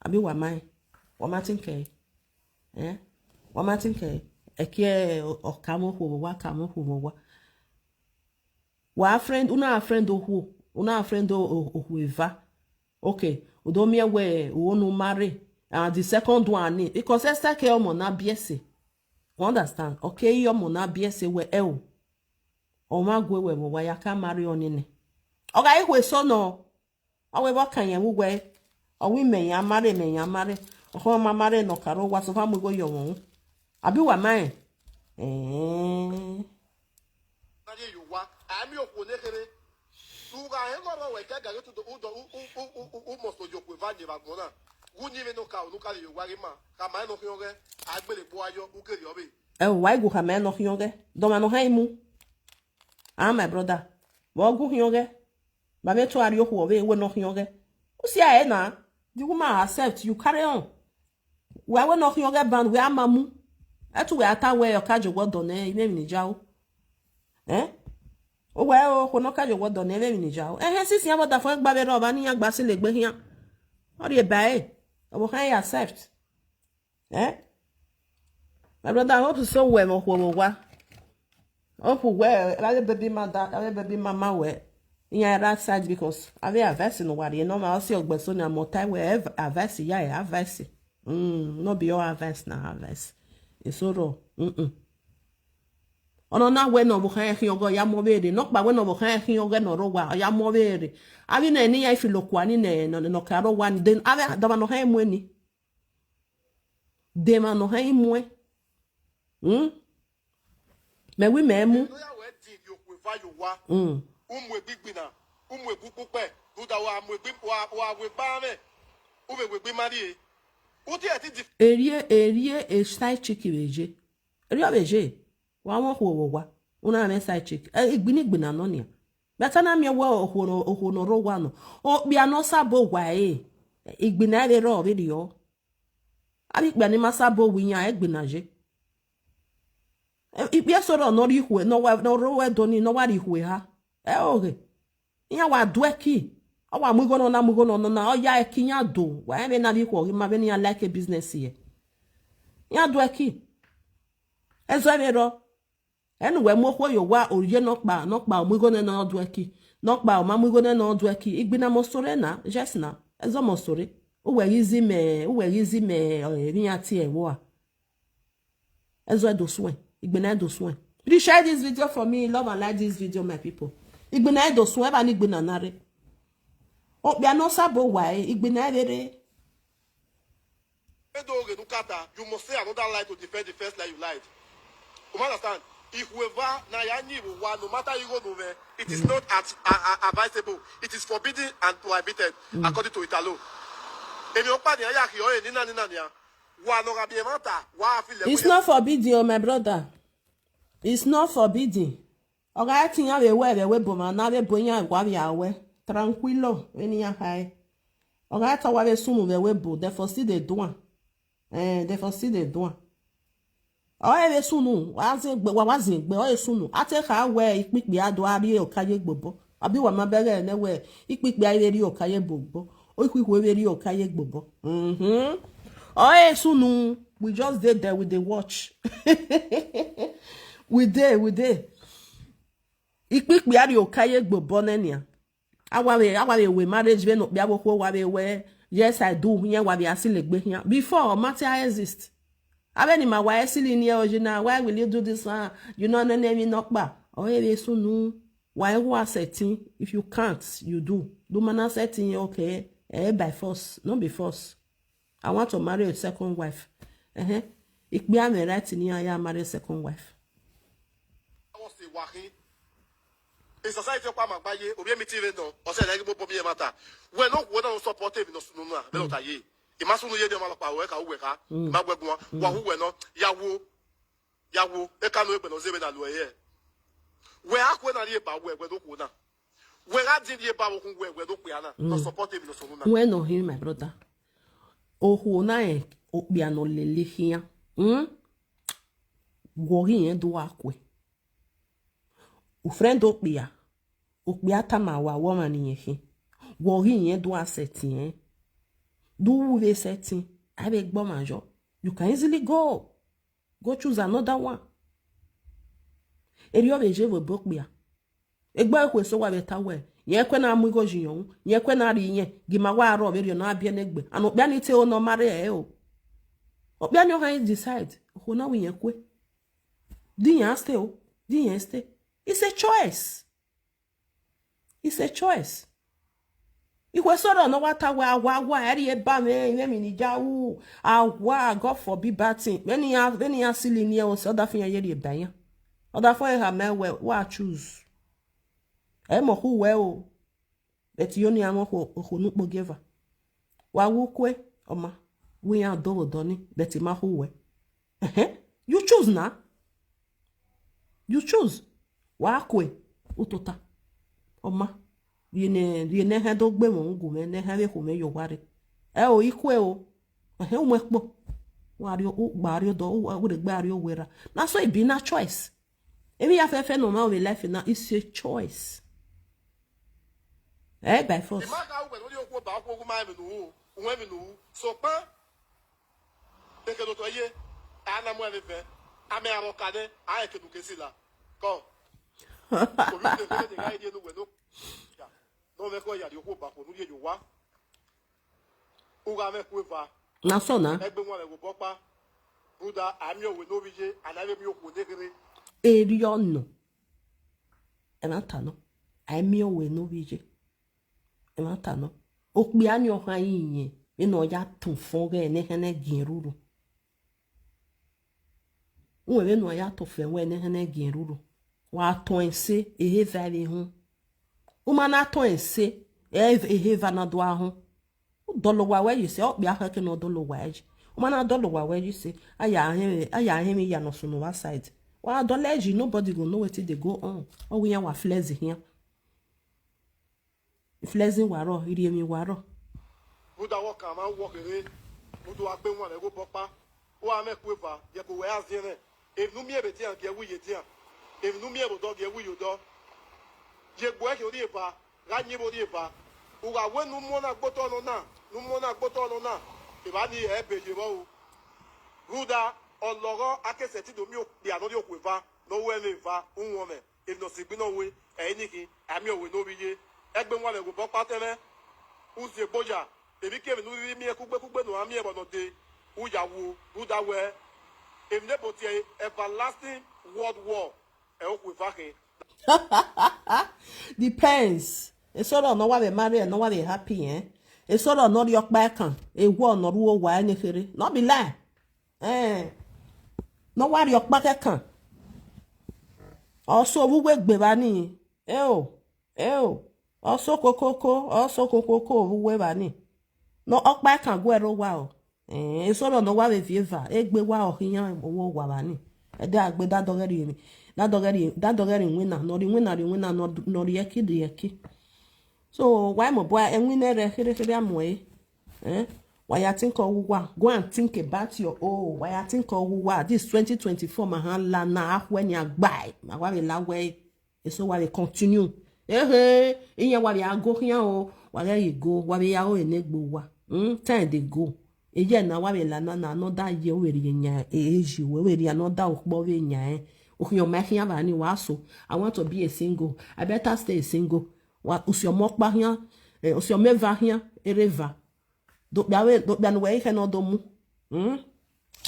Abi wa ma rẹn? Wa ma tin kẹ? Eh? Wa ma tin kẹ? Ẹki ọ ka mwẹ okhuo vbe owa, ka mwẹ okhuo vbe owa. Wa friend, u na friend okhuo, u na friend o-, o-, okhuo eva. Okay, u do miẹn wẹ u ho ne u ma rre. And the second one ni, because ẹsẹ ke ọmọ na biẹ ẹse. You understand? Ọ ke re ọmọ na biẹ ẹse wẹ ẹ o. Ọ ma gue wẹ vbe owa ya ka ma rre ọnii nẹ. Ọ gha ikhuo eso nọ. Ọ wẹ vbe ọ kan yẹn vbe uwẹ, ọ wẹ imẹ yan ma rre, imẹ yan ma rre. Ọ khọ ma ma rre ne ọ ka rre owa, so fa mu igho ye ọmwa uhunmwu. Abi wa ma rẹn? Ẹẹn. Na rhie ye owa, a miẹn okhuo ne kherhe. U gha rẹn ne ọ rrọọ wẹ, i ka ga ghe te u do, u do, u, u must ye okhuo eva ye vbe agbọn na. Gu uyinmwẹ ne ọ ka, unu ka rhie ye owa ghe ima, khama rẹn ne ọ khian ọghẹ, a gbele egbe ua yọ, u ke rhie ọvbe. Ẹ o, wa i gu khama rẹn ne ọ khian ọghẹ, de ọmwa ne ọ hẹn i mu. Ah, my brother, vbe ọ gu khian ọghẹ? Ba vbe to a rrie okhuo vbe wẹ ne ọ khian ọghẹ. U si a ẹre na, the woman accept, you carry on. Wẹ wẹ ne ọ khian ọghẹ ban, wẹ a ma mu. Ẹtu wẹ a ta wẹ ọ ka jowẹ ọdọ nẹ, imẹ emwi ne jao. Eh? Owẹ okhuo ne ọ ka jowẹ ọdọ nẹ, imẹ emwi ne jao. Ẹhẹn, sisi iran vbe ọdafẹn gba vbe rrọọ, ọmwa ne iran gba sẹ lẹ egbe khian. Ọ rhie ba ẹre, ọvbokhan i accept. Eh? My brother, I hope so wẹ mwẹ okhuo vbe owa. Hope wẹ, avbe baby mother, avbe baby mama wẹ, iran right side because avbe advice ne uwa rhie ne ọmwa ọ si ọgbẹso ne a mẹ ọta wẹ ev-, advice ya e advice. Mm, no be all advice na advice. Eso rrọọ, mm-mm. Ọna na wẹ ne ọvbokhan khian ọghẹ, ọ ya mu ọvbe rre. Nọkpa wẹ ne ọvbokhan khian ọghẹ ne ọ rre owa, ọ ya mu ọvbe rre. Avbe ne iran filo okua ni ne, ne, ne ọ ka rre owa ni, then avbe dọmwa ne ọ hẹn mu eni. Dẹmwẹ ne ọ hẹn i muẹn. Hmm? Mẹ wẹ mẹ mu. Nọ ya wẹ di ye okhuo eva ye owa. Hmm. U mu egbe igbinna, u mu egbe ukpukpẹ, rhunmwuda wa mu egbe, wa, wa wegbe amwẹ, u vbe wegbe ima rrie. U tie ẹtin di. Erhie, erhie, e side chick vbe ye. Erhie ọ vbe ye. Wa mwẹ okhuo vbe owa, u na mwẹ side chick. Ẹ, igbinna igbinna nọ nian. Mẹ ta na miẹn wẹ okhuo nọ, okhuo ne ọ rre owa nọ. Okpia ne ọ sabo wa ẹre, igbinna ẹre rrọọ vberriọ. Avbe ikpia ni ma sabo wẹ iran, igbinna ye. Ẹ, ikpia eso rrọọ ne ọ rhie ikhuo, ne ọ wa, ne ọ rre owa Ẹdo ni, ne ọ wa rhie ikhuo eha. Ẹ oghe. Iran wa do ẹki. Ọ wa mu igho nọ na, mu igho nọ na, ọ ya ẹki iran do. Wa rẹn vbene avbe ikhuo ghi ma vbene iran like business ye. Iran do ẹki. Ẹzọ vbe rrọọ. Ẹne uwẹ mu okhuo ye owa, ọ rhie nọkpa, nọkpa ọ mu igho nẹ ne ọ do ẹki, nọkpa ọ ma mu igho nẹ ne ọ do ẹki. Igbinna must sẹ ọre na, yes na, ẹzọ must sẹ ọre. Uwẹ ghi zẹ imẹ, uwẹ ghi zẹ imẹ, eh, emwi iran tie ẹvbo a. Ẹzọ do suẹn, igbinna do suẹn. Please share this video for me, love and like this video, my people. Igbinna do suẹn, eva ne igbinna na rre. Okpia ne ọ sabo wa ẹre, igbinna vbe rre. Edo ghe ne u ka ta, you must say another lie to defend the first lie you lied. You understand? Ikhuo eva ne a ya yin vbe owa, no matter igho ne u mwẹ, it is not ad-, a-, a-, advisable. It is forbidden and prohibited, according to Italo. Emwi ọkpa nian ya khian ọre nina nina nian. Wa ne ọ gha biẹ ẹmwata, wa feel like. It's not forbidden, oh my brother. It's not forbidden. Ọ gha te iran vbe wẹ vbe ẹvbo ma na vbe bu iran wa vbe a wẹ. Tranquilo, vbene iran khae. Ọ gha te ọ wa vbe sunu vbe ẹvbo, therefore still dey do am. Eh, therefore still dey do am. Ọ i vbe sunu, wa zin egbe, wa, wa zin egbe, ọ i sunu. A te kha wẹ ikpikpia do a rrie oka ye gbobọ. Abi wa ma bẹghe nẹ wẹ ikpikpia i vbe rrie oka ye gbobọ. Ikhuikhuo i vbe rrie oka ye gbobọ. Mhm. Ọ i sunu, we just dey there, we dey watch. We dey, we dey. Ikpikpia rrie oka ye gbobọ nẹ nian. A wa vbe, a wa vbe wẹ marriage vbene okpia vbe okhuo wa vbe wẹ, yes, I do, iran wa vbe a silo egbe khian. Before, ọ ma te a exist. Avbe ni ma wa silo ni original, why will you do this one? You know, nene emwi nọkpa. Ọ i vbe sunu. Wa i wa sẹtin, if you can't, you do. Do ma na sẹtin, okay, eh, by force, no be force. I want to marry a second wife. Ẹhẹn. Ikpia mwẹ right ne iran ya marry a second wife. Awọ se wa khin. In society ọkpa ma gba ye, ovbi emi te vbe nọ, ọ sẹ ẹre ghi bọbọ miẹn ẹmwata. Wẹ ne okhuo na no support emwi ne ọ sunu na, vbene ọ ta ye. I ma sunu ye de ọmwa ọkpa, wẹ ka uwẹ kha, I ma gu ẹre guan, wa hu wẹ nọ, ya wo, ya wo, eka ne egbe ne ọ zẹ vbe na lo ẹre. Wẹ a kue na rhie ba wẹ, wẹ ne okhuo na. Wẹ gha din rhie ba vbe okhun wẹ, wẹ ne okpia na, ne ọ support emwi ne ọ sunu na. Wẹ nọ hin, my brother. Okhuo na rẹn okpia ne ọ lele khian. Hmm? Wẹ ọ ghi rẹn do gha kue. U friend okpia, okpia tama wa wẹ ọmwa ne irẹn khin. Wẹ ọ ghi rẹn do gha sẹtin. Do u vbe sẹtin, a vbe gbe ọmwa yọ. You can easily go. Go choose another one. Erriọ vbe ye vbe obọ okpia. Egbe ẹre khu eso wa vbe ta wẹ, rẹn kue na mu igho yi yọn, rẹn kue na rhie iyẹn, gie ima wa rrọọ vberriọ ne a biẹ ne egbe. And okpia ni te ro ne ọ ma rre ẹre o. Okpia ni ọ khan i decide, okhuo na wẹ irẹn kue. Di iran stay o, di iran stay. It's a choice. It's a choice. Ikhuo eso rrọọ ne ọ wa ta wẹ, awa, awa, ẹ rhie ba mwẹ, imẹ emwi ne I ya ru, awa, God forbid bad thing. Vbene iran, vbene iran sili ni ẹre, ọse ọdafẹn iran ye rhie ba iran. Ọdafẹn ẹre khama wẹ, wa choose. Ẹ mọ khu wẹ o. But yo ni a mwẹ okhuo, okhuo ne ukpogieva. Wa wu kue, ọ ma, wẹ iran do vbe odọ ni, but I ma khu wẹ. Ẹhẹn, you choose na. You choose. Wa kue, u tota. Ọ ma, rhie ne, rhie ne ẹhẹn do gbe mwẹ ugu mwẹ, ne ẹhẹn vbe khu mwẹ ye owa rre. Ẹ o, I kue o. Ẹhẹn, u mu ẹkpo. Wa rrie, u gba rrie odọ, u, u rhe gbe a rrie owerra. Na so it be, na choice. Emwi ya fẹfẹ ne ọ ma vbe life na, it's a choice. Eh, by force. I ma gha uwẹ ne ọ rhie okhuo ba okhuo, ma emwi ne u ru, u ru emwi ne u ru. Sokpan, eke ne otọ ye, a na mu ẹmwẹ vẹ, a mẹ aro ka nẹ, a eke ne u ke sila. Kọ. Omi ne vbe ne gha rhie ne uwẹ no. Ya. Ne ọ mwẹ kọ ya rhie okhuo ba okhuo ne u rhie ye owa. U gha mwẹ ẹkpo eva. Na sọ na. Ẹgbe wan vbe obọ ọkpa. Rhunmwuda, a miẹn owe ne ovbi iye, a na vbe miẹn okhuo ne kherhe. Erriọ nọ. Ẹmwata nọ. A i miẹn owe ne ovbi iye. Ẹmwata nọ. Okpia ni ọ khan iyẹn, vbene ọ ya tọn fọn ghẹ ne ẹhẹn ne gie rhurhu. Uwẹ vbene uwa ya tọn fọn wẹ ne ẹhẹn ne gie rhurhu. Wa tọn ẹse, ehe eva vbe họn. U ma na tọn ẹse, e-, ehe eva na do a họn. U dọlọ owa wẹ yi sẹ, ọ kpia khẹke ne ọ dọlọ owa yi. U ma na dọlọ owa wẹ yi sẹ, a ya hẹn, a ya hẹn emwi ya ne ọ sunu vbe side. Wa dọlọ yi, nobody go know wetin dey go on. Ọ wẹ iran wa flex khian. Flex wa rrọọ, irhiemwi wa rrọọ. Rhunmwuda wẹ ọ kan mwa, wẹ ọ kherhe, u do gha gbe wan vbe ẹghẹ obọ ọkpa. U gha mwẹ ẹkpo eva, yẹ ke uwẹ ra ziẹn mwẹ. Emwi ne u miẹn vbe edian, gie ẹwu ye edian. Emwi ne u miẹn vbe odọ, gie ẹwu ye odọ. Ye egbe uẹ khian orhiọn eva, gha yin vbe orhiọn eva. U gha wẹ ne u mu ọna gbe otọ nọ na, ne u mu ọna gbe otọ nọ na, evba ni ẹ be ye vbọ o. Rhunmwuda, ọ lọghọ, a ke sẹtin do miẹn okpia ne ọ rhie okhuo eva, ne ọ ru ẹmwẹ eva, u wọn mwẹ. Emwi ne ọ si gbinọ ru, ẹ i ni khin, a miẹn owe ne ovbi iye. Ẹgbe wan vbe ẹghẹ obọ ọkpa tẹn mwẹ, u ziegbe oya, emwikemwi ne u rhirhi miẹn kugbe kugbe ne u ra miẹn vbe ọnọde, u ya wu, rhunmwuda wẹ, emwi ne ebo tie everlasting world war, ẹ okhuo eva khin. Depends. Eso rọ ne ọ wa vbe marry, ne ọ wa vbe happy, eh? Eso rọ ne ọ rhie ọkpa ẹkan, ewọ ne ọ ru owa ẹre ne kherhe. No be lie. Eh. Ne ọ wa rhie ọkpa kẹkan. Ọ so vbe uwu egbe evba ni. Eo, eo. Ọ so kokoko, ọ so kokoko vbe uwu evba ni. Ne ọkpa ẹkan gu ẹre owa o. Eh, eso rọ ne ọ wa vbe viọ eva, egbe wa ọ khian owa owa vba ni. Ẹdẹ a gbe da dọghẹ rhie emwi, da dọghẹ rhie, da dọghẹ rhie iwinna, ne ọ rhie iwinna, rhie iwinna, ne ọ rhie ẹki, rhie ẹki. So, wa i mobọ ẹwinna rẹ kherhe kherhe a mu ẹre. Eh? Wa ya think ọghe uwa. Go and think about your own. Wa ya think ọghe uwa. This twenty twenty-four ma ha la na, a khuẹ ni a gbae. Ma wa vbe la wẹ eso wa vbe continue. Ehe, iran wa vbe a go khian o. Wa ghẹ ye go. Wa vbe ya ro enegbe uwa. Hmm, time dey go. Eye na wa vbe la na na, another year, u vbe rhie yan ehe yi wẹ, u vbe rhie another okpọ vbe yan ẹn. Okhian ma khian vba ni wa so. I want to be a single. I better stay single. Wa, usiọmọ ọkpa khian, eh, usiọmọ eva khian, erha eva. Do kpia vbe, do kpia ne uwẹ i khẹ ne ọ do mu. Hmm?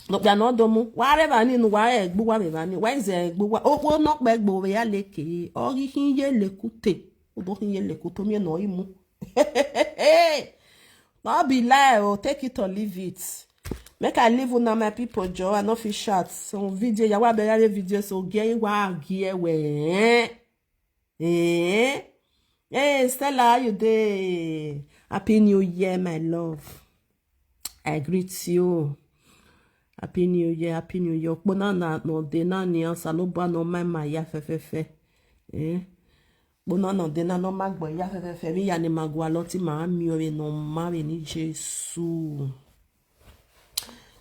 Nọkpia ne ọ do mu, wa rre evba ni ne uwa re egbe uwa vbe evba ni, wa i zẹ egbe uwa. Okhuo nọkpa egbe vbe ya leke, ọ ghi khin ye lekute, ọ do khin ye lekute, miẹn ne ọ i mu. No be lie o, take it or leave it. Make I leave una, my people, jọ, I no fit shout. Some video, ya wa bẹ ya vbe video, so gie wa gie wẹ. Eh? Hey, Stella, how you dey? Happy New Year, my love. I greet you. Happy New Year, Happy New Year. Okpona na nọ de na ni, Osanobua ne ọ ma ima ya fẹfẹfẹ. Eh? Okpona nọ de na ne ọ ma gbẹn ya fẹfẹfẹ. Vbe iya ne ima gualọ te ima miẹn ọvbehe ne ọ ma vbe eni Jesu.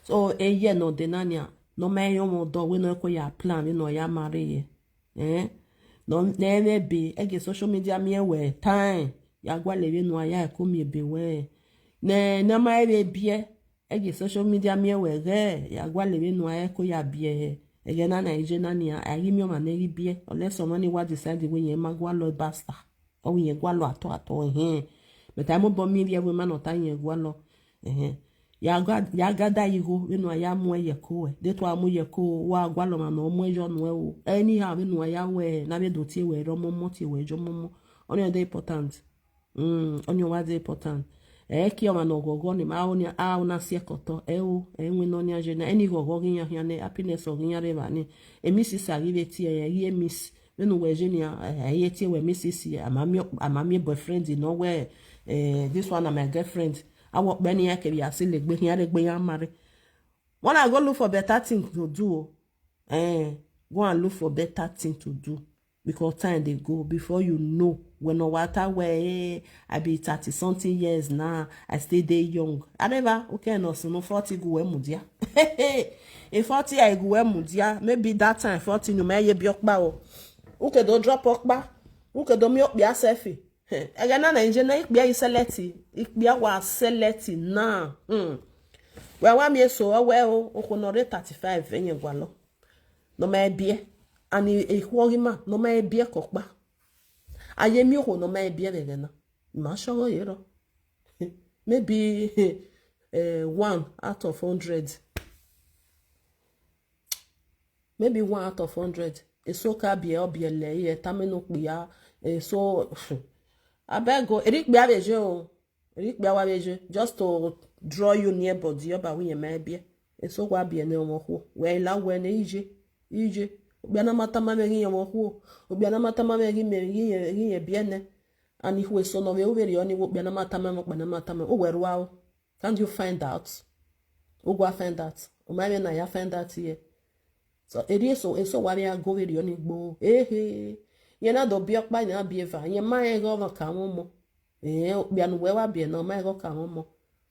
So, eye nọ de na nia, ne ọ ma rẹn ọmwa ọdọ wẹ ne ọ ke ya plan vbene ọ ya marry ye. Eh? Ne ọ, ne ẹ i vbe ebe, ẹ gie social media miẹn wẹ time, ya gualọ vbene uwa ya ẹko miẹn ebe wẹ. Ne, ne ọ ma i vbe biẹ, ẹ gie social media miẹn wẹ ghẹ, ya gualọ vbene uwa ya ẹko ya biẹ hẹ. Ẹghẹ na na, iye na nia, a ghi miẹn ọmwa ne ẹ ghi biẹ, unless ọmwa ni wa decide wẹ irẹn ma gualọ bastard. Ọ wẹ irẹn gualọ atọ atọ, ẹhẹn. But a i mobọ miẹn ivbi ẹvbo ima ne ọ ta irẹn gualọ, ẹhẹn. Ya ga, ya ga da igho vbene uwa ya mu ẹre ye ẹko ruẹ. De te uwa mu ye ẹko, wa gualọ ọmwa ne ọ mu ẹyọ nuẹn o. Anyhow vbene uwa ya wẹ, ne a vbe do tie wẹ erha ọmọmọ, tie wẹ iye ọmọmọ. Ọnii ọ de important. Mm, ọnii ọ wa de important. Ẹ i kie ọmwa ne ọ ghọghọ ne ima ho nia, a ho na si ẹkọtọ, ẹ ho, ẹ i winna ọnii ye na, ẹni ghọghọ ghi yan khian nẹ, happiness ọ ghi yan rre evba ni. Emi sisi a ghi vbe tie ẹre, ẹ i ghi emi s-, vbene uwẹ ye nia, ẹ, ẹ i tie wẹ emi sisi, a ma miẹn, a ma miẹn boyfriend nọ wẹ, eh, this one na my girlfriend. Awẹ ọkpa ni iran kevbe ya sẹ egbe, khian rre egbe iran marry. Wanna go look for better thing to do o. Eh, go and look for better thing to do. Because time dey go, before you know, wẹ ne ọ wa ta wẹ, eh, I be thirty something years now, I still dey young. Areva, okay, no, so no forty gu wẹ mudia. E forty a gu wẹ mudia, maybe that time forty ne u ma ye biẹ ọkpa o. U ke do drop ọkpa, u ke do miẹn okpia selfie. Ẹghẹ na na, engineer, ikpia i select, ikpia wa select na. Hmm. Wẹ wa miẹn eso, ọ wẹ o, okhuo ne ọ rre thirty-five vbe iyẹn gualọ, ne ọ ma biẹ, and ikhuo ghi ma, ne ọ ma biẹ ke ọkpa. A ye miẹn okhuo ne ọ ma biẹ vbe ẹghẹ na, I ma sọghe ye rrọọ. Maybe, eh, one out of hundred. Maybe one out of hundred. Eso ka biẹ, ọ biẹ lẹ, ẹ tama ne okpia, eso, abeg o, erha ikpia vbe ye o. Erha ikpia wa vbe ye, just to draw you near body, ọ ba wẹ irẹn ma biẹ. Eso wa biẹ ne ọmwa okhuo. Wẹ i la wẹ ne iye, iye. Okpia na ma tama mwẹ ghe irẹn ọmwa okhuo. Okpia na ma tama mwẹ ghe imẹ, ghe irẹn, ghe irẹn biẹ nẹ. And ikhuo eso ne ọ vbe ru vberriọ ni, wẹ okpia na ma tama mwẹ, okpia na ma tama mwẹ. Uwẹ rua o. Can't you find out? U gua find out. U ma vbe na ya find out ye. So, erha eso, eso wa vbe a go vberriọ ni gbo. Ehe. Irẹn na do biẹ ọkpa, irẹn na biẹ eva. Irẹn ma rẹn ighe ọmwa ka mwẹ ọmọ. Eh, okpia ne uwẹ wa biẹ na, ọ ma rẹn ighe ọ ka mwẹ ọmọ.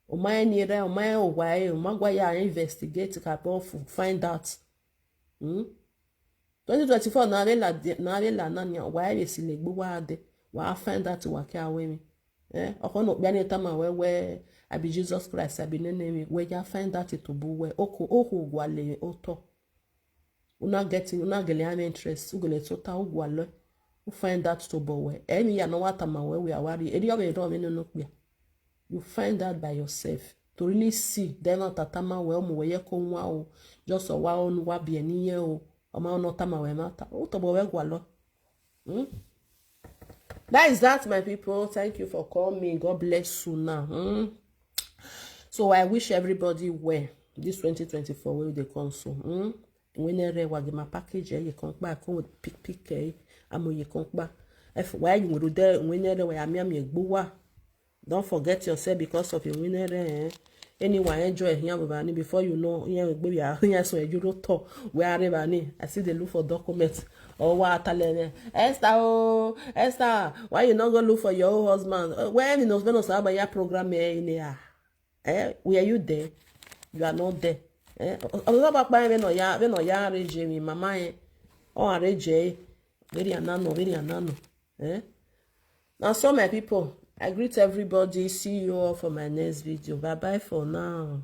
Ọ ma rẹn eni erha, ọ ma rẹn owa ẹre, ọ ma gua ya investigate, ka bọ fu-, find out. Hmm? Twenty twenty-four na vbe la de-, na vbe la na nia, wa vbe silo egbe uwa dẹ, wa find out wa ke aro emwi. Eh, ọkhọ ne okpia ni tama wẹ, wẹ, I be Jesus Christ, I be nene emwi, wẹ ya find out tobọ wẹ, oko, okhuo gualọ otọ. U na get, u na gele have interest, u gele tota, u gualọ, u find out tobọ wẹ. Emwi ya ne ọ wa tama wẹ, wẹ a wa rri, erriọ vbe rrọọ vbene okpia. You find out by yourself. To really see, de ẹmwata tama wẹ, ọ mu wẹ ye ẹko wan o, just ọ wa ro ne uwa biẹ ne irẹn o, ọ ma rẹn ne ọ tama wẹ ẹmwata, u tobọ wẹ gualọ. Hmm? That is that, my people. Thank you for coming. God bless you now. Hmm? So I wish everybody well this twenty twenty-four wey dey come so. Hmm? Wene rẹ wa get my package, eh, ye kan kpa, ko pick, pick, eh, amo ye kan kpa. If why you do there, wene rẹ wa ya mi, mi egbe uwa. Don't forget yourself because of a winner, eh? Anyone enjoy here with money before you know, here we go, here so you don't talk. Where are money? I see they look for documents. Or what talent? Esther, oh, Esther, why you not go look for your own husband? Uh, where you know when us about your program, eh, in there? Eh, where you there? You are not there. Eh, ọzọ ba kpa vbe nọ ya, vbe nọ ya arrange mi, mama, eh. Ọ arrange, eh. Very anano, very anano. Eh? Now, so my people, I greet everybody. See you all for my next video. Bye bye for now.